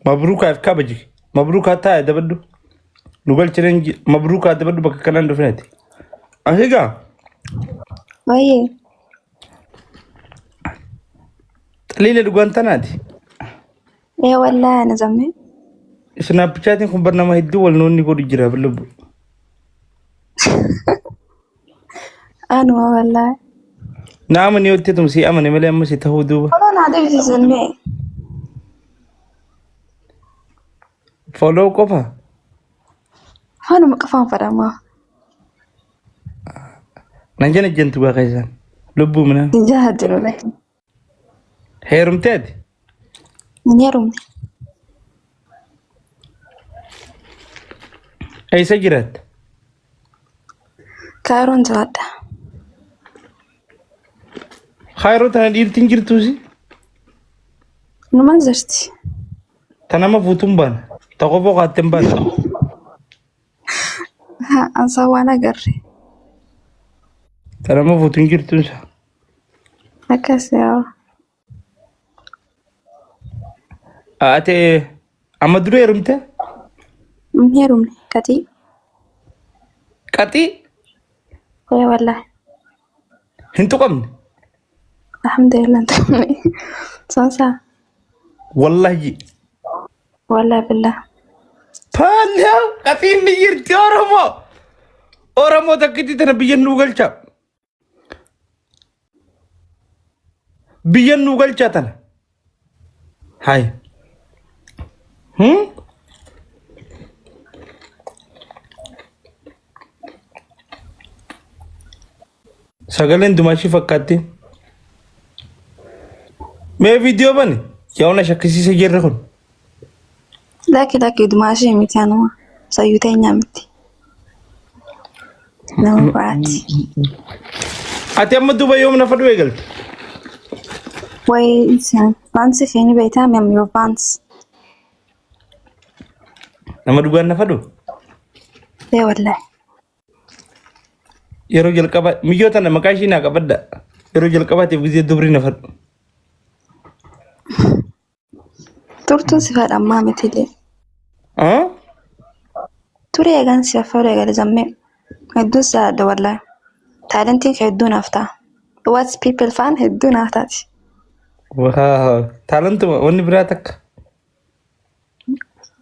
Mabruukaaf kabaji. Mabruukaa taa'e dabadhu. Nu galchireen mabruukaa dabadhu bakka kanaan dhufinati. Asigaa Wayyee. xaliila dhugaan tanaati. Ee wallaahi ana zammee. Isnaappichaatiin kun bar nama hedduu wal noonni godhu jira lubbu. Anuma wallaahi. Na amani yoo itti si amane malee amma si ta'uu duuba. Follow naa deebisi zammee. Follow qofa. Afaanuma qofaan fadhamaa. Nan jana jentu gaa keessaan. Lubbuu minaan. Sin jaalladhu malee. Heerumteeti. Hin heerumne. Eessa jiraatta? Kaayiroon jiraadha. Kaayiroo tana dhiirtiin jirtuusi. Numan jirti. Ta nama fuutuun baana. Ta qofoo kaatte hin baana. Ansaa waan agarre. Ta nama fuutuun jirtuunsa. Akkas yaa. Ate amma dura heerumte? Hin heerumne. Qaxii. Qaxii Ee wallaahi. hin tuqamne. Alhamdulillah hin tuqamne. Sonsaa. Wallahi. Wallaahi billah. Paalaa qaxiin ni jirti Oromoo. Oromoo takkitti tana biyya nuu galcha. Biyya nuu galcha tana. Hai. Hmm? Sagaleen dumaashii fakkaatti. Mee viidiyoo bani. Yaa na shakkisiisa jirri kun. Lakki lakki dumaashii miti anuma. Sayyuu teenyaa miti. Nama biraati. Ati amma duuba yoom nafa du'e galte? Wayii isaan faansi feeni beektaa mi yoo faansi. Nama dhugaan nafa du'u? Ee wallaahi. Yeroo jalqaba miyyoo tana maqaa ishii naa qabadda. Yeroo jalqabaatiif gizee dubri nafa du'u. Turtuun si fadha ammaa mitilee. Ah? Ture eegan si afur eegale zammee. Hedduun si jaalladha wallaahi. Taalentiin kee hedduu naaf ta'a. What's people fan hedduu naaf taati. Waaw. Taalantuma wanni biraa takka.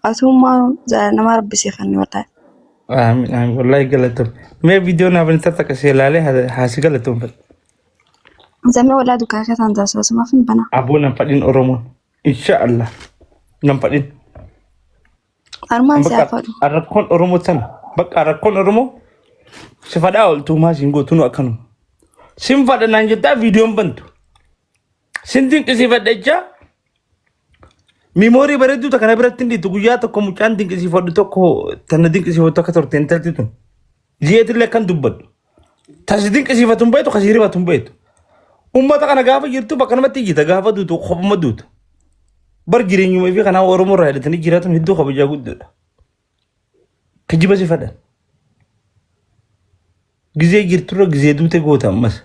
Atummaa nama rabbisiifanne wallaahi. Aamin aamin wallahi galatoom. Mee viidiyoo naaf hin takka si ilaalee haa si galatoomfadhu. Zammee wallaahi dukkaana keessaan taasisumaaf hin banaa. Aboo nan fadhin Oromoon. Insha Allah. Nan fadhin. Armaan si Bakka hafadhu. rakkoon Oromoo tana. Bakka rakkoon Oromoo si fadhaa ooltuu maa siin gootu nu akkanuma. Sin fadha naan jettaa viidiyoon bantu. Sin dinqisiifadha jechaa miimoorii bareedduu takka na biratti hin dhiitu guyyaa tokko mucaan dinqisiifadhu tokko tana dinqisiifadhu akka turte intalti tun. Ji'eetillee akkan dubbadhu. Tasi dinqisiifatu hin beektu kasii rifatu hin beektu. Uummata kana gaafa jirtu bakka namatti ijjita gaafa duutu kophuma duutu. Bar jireenyuma fi kanaa Oromoo irraa hidhatanii jiraatan hedduu kabajaa guddaadha. Kijiba si fadhan. Gizee jirturra gizee duute goota ammas.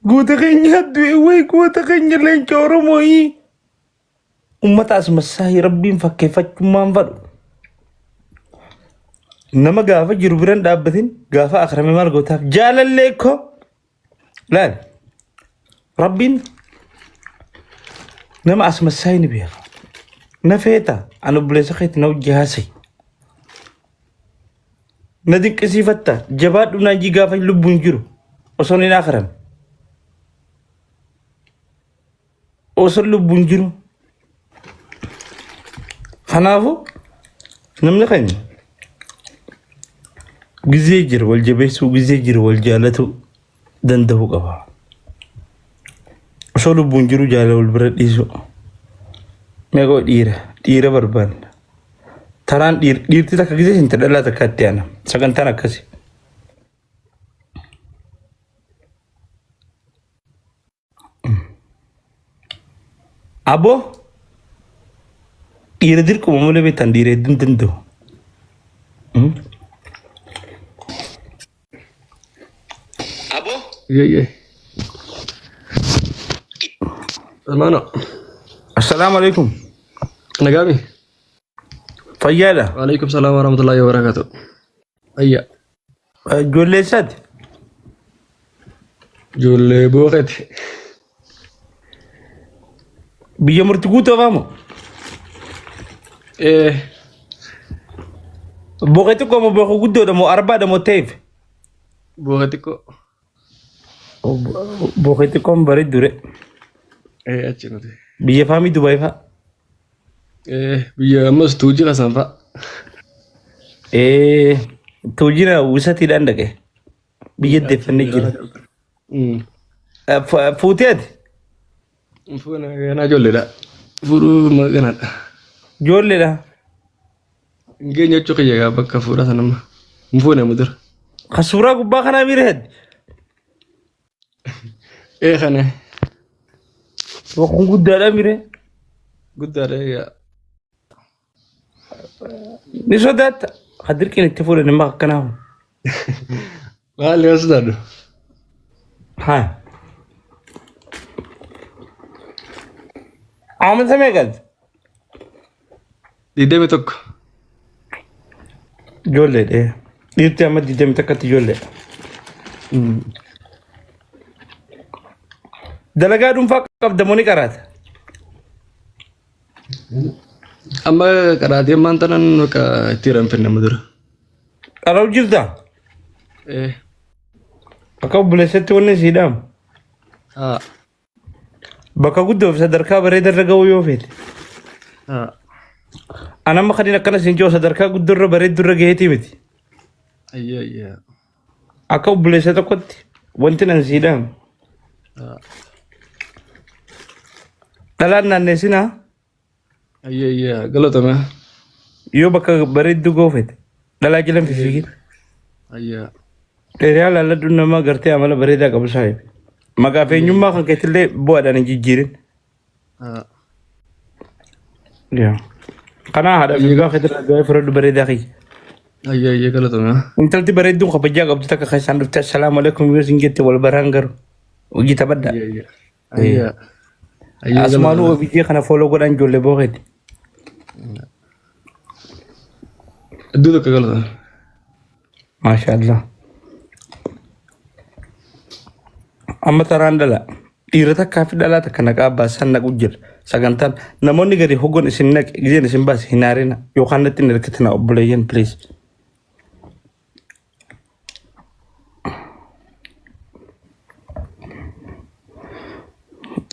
Goota keenya du'e wayi goota keenya leenca Oromoo. Uummata as massaahii rabbiin fakkeeffachummaan fadhu. Nama gaafa jiru biran dhaabbatin gaafa akirame maal gootaaf jaalallee koo laal rabbiin nama as massaahii ni beeka. Na feeta an obboleessa keetti na hojii haasa'e. Na dinqisiifatta jabaadhu naan jii gaafa lubbuun jiru osoo hin akirame. Osoo lubbuun jiru. Kanaafuu namni keenya gizee jira wal jabeessuu gizee jira wal jaalatuu danda'uu qaba. Osoo lubbuun jiru jaalala wal bira dhiisuu. Meeqoo dhiira dhiira barbaanna. Taraan dhiirti takka gizee hin dhalaa takka itti aana. Sagantaan akkasi. Aboo dhiira dirquma malee beektan dhiira hedduun danda'u. Yeyyee. Amaano. Assalaamu alaikum. Nagaami. Fayyaadha. Waalaikum salaam warahmatullahi wabarakatuh. Ayya. Ijoollee eessaati? Ijoollee booqeeti. Biyya murti guutuu afaamu? Ee. Booqee xiqqoo moo booqee guddoodha moo arbaadha moo ta'eef? Booqee xiqqoo. Booqee xiqqoon bareeddure. Ee achi nuti. Biyya faamii Dubaay fa'a. Ee biyya ammas tuujii kasan fa'a. Ee tuujina wisatiidhaan dhaqe. Biyya deeffannee jira. Fuutee ati? Fuuna ganaa ijoolleedha. Fuudhuu ganaadha. Ijoolleedha. Hin geenye jechuu kiyya gaa bakka fuudha sana amma. Hin fuune amma dura. Ka suuraa gubbaa kanaa miira heddi. Ee kana. Kun guddaadha miire. Guddaadha egaa. Ni sodaatta. Ka dirqiin itti fuudhan immoo akkanaa kun. Maal yoo sodaadhu? Haa. Amanta meeqati? 21. Ijoolleedha. Dhiirti amma 21tti ijoolleedha. Dalagaa dhuunfaa qabda moo ni qaraata? Amma qaraatii ammaan tanan bakka itti hiranfanne amma dura. Qara'u jirtaa? Ee. Akka obboleessatti wanni sii dhaamu. Haa. Bakka guddoo fi sadarkaa bareeda irra ga'uu yoo feete. Haa. An amma kan inni akkana siin jiru sadarkaa guddoo irra bareedduu irra gaheetii miti. Ayyee ayyee. Akka obboleessa tokkotti wanti nan sii dhaamu. Haa. Dhalaan naanneessinaa Ayyee ayyee galatame. yoo bakka bareedduu ga'uu feete. Dhalaa jalan fifiigin. Ayyee. Hiriyaa laalladhu nama gartee amala bareedaa qabu saahibi. Maqaa fi eenyummaa kan keetillee bu'aadhaan hin jijjiirin. Haa. Yaa. Kanaa haadha fi abbaa keetirraa du'aa fudhadhu bareedaa kiyya. Ayyee ayyee galatame. Intalti bareedduun kabajaa qabdu takka keessaan dhufte assalaamu alaikum yoo sin jette wal baraan garuu hojii taphadha. Ayyee ayyee. Ayyee. Ayyee Asumaanuu galatame. OBJ kana fooloo godhan ijoollee bookeeti. Iddoo tokko galatame. Maashaallah. Amma taraan dhala. Dhiira takkaa fi dhalaa takka naqaa baasan naqu jira. Sagantaan namoonni gadi hoggon isin naqe gizeen isin baase hin aarina yookaan natti hin hirkatina obboleeyyan please.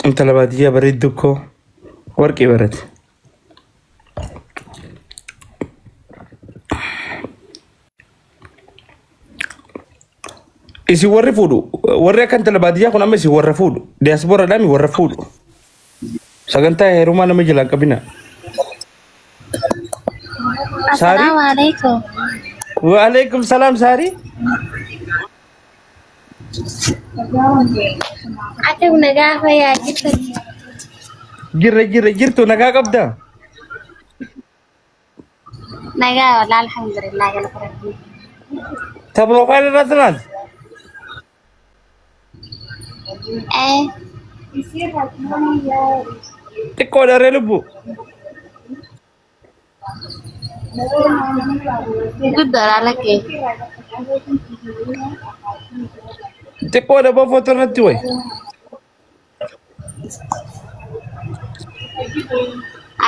Intala baadiyyaa bareedduu koo warqii barate. Isin warri fuudhu warri akka intala baadiyyaa kun amma isin warra fuudhu diyaaspoora warra fuudhu sagantaa heerumaa nama jalaan qabina. Saarii. Assalamu alaikum. Waalaikum salaam Saarii. Ati nagaa fayyaa jirtan? Jirra jirra jirtu nagaa qabdaa? Nagaa walaa alhamdulillah galata rabbii. Ta profile irraa tanaati? Ee Xiqqoodha ree lubbu. Guddaadha lakkee. Xiqqoodha boo footoo irratti wayi.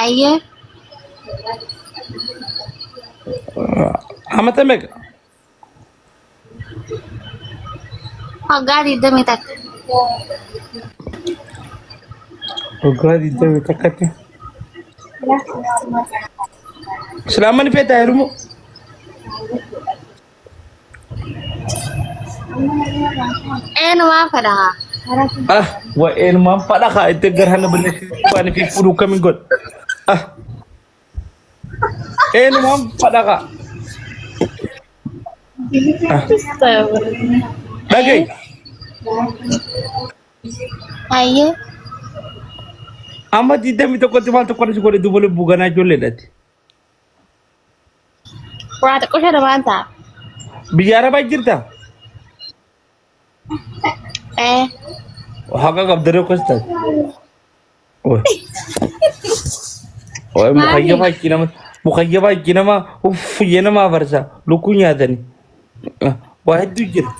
Ayyee Amata meeqa? Waggaa 21. Waggaa 21tti. Islaamani feetaa heerumu? Eenyumaan fedha? Ah, wa eenyumaan fadha kaa itti garhana balleessi waan fi fuudhuu kamiin godha. Ah, eenyumaan fadha kaa. Ah, dhaga'i. Ayyee Amma 21tti maal tokko si godhe duuba lubbuu ganaa ijoolleedhaati. Waa xiqqoo shana waan ta'a. Biyya Arabaa jirta? Ee Haqa qabdaree akkas taate. Oi. Oi Maali? mukayyoo fakkii nama. Mukayyabaa ijji namaa uff ijji namaa farsa lukkuu nyaatani. Waa hedduu jira.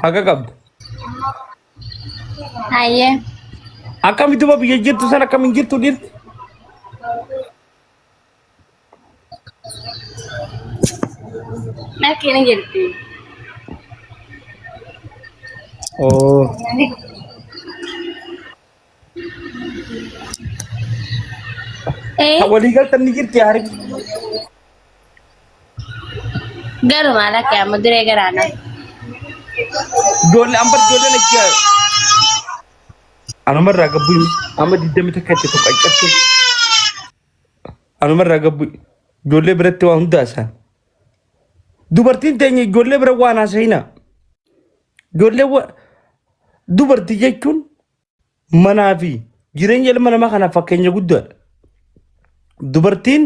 Haqa qabda. Hayyee. Akkamitti duba biyya jirtu sana akkam hin jirtu dhiirti? Lakki ni jirti. Oo. Eh, Walii galtan ni jirti harki. garuma lakki amma duree garaana. Ijoollee amma ijoolleen achi anumarraa gabbu amma digdami takka itti tokko caccabse. Anumarraa gabbu ijoollee biratti waa hundaa isaan. Dubartiin teenya ijoollee bira waan haasa'ina. Ijoollee dubartii jechuun manaa fi jireenya ilma namaa kanaaf fakkeenya guddaadha. Dubartiin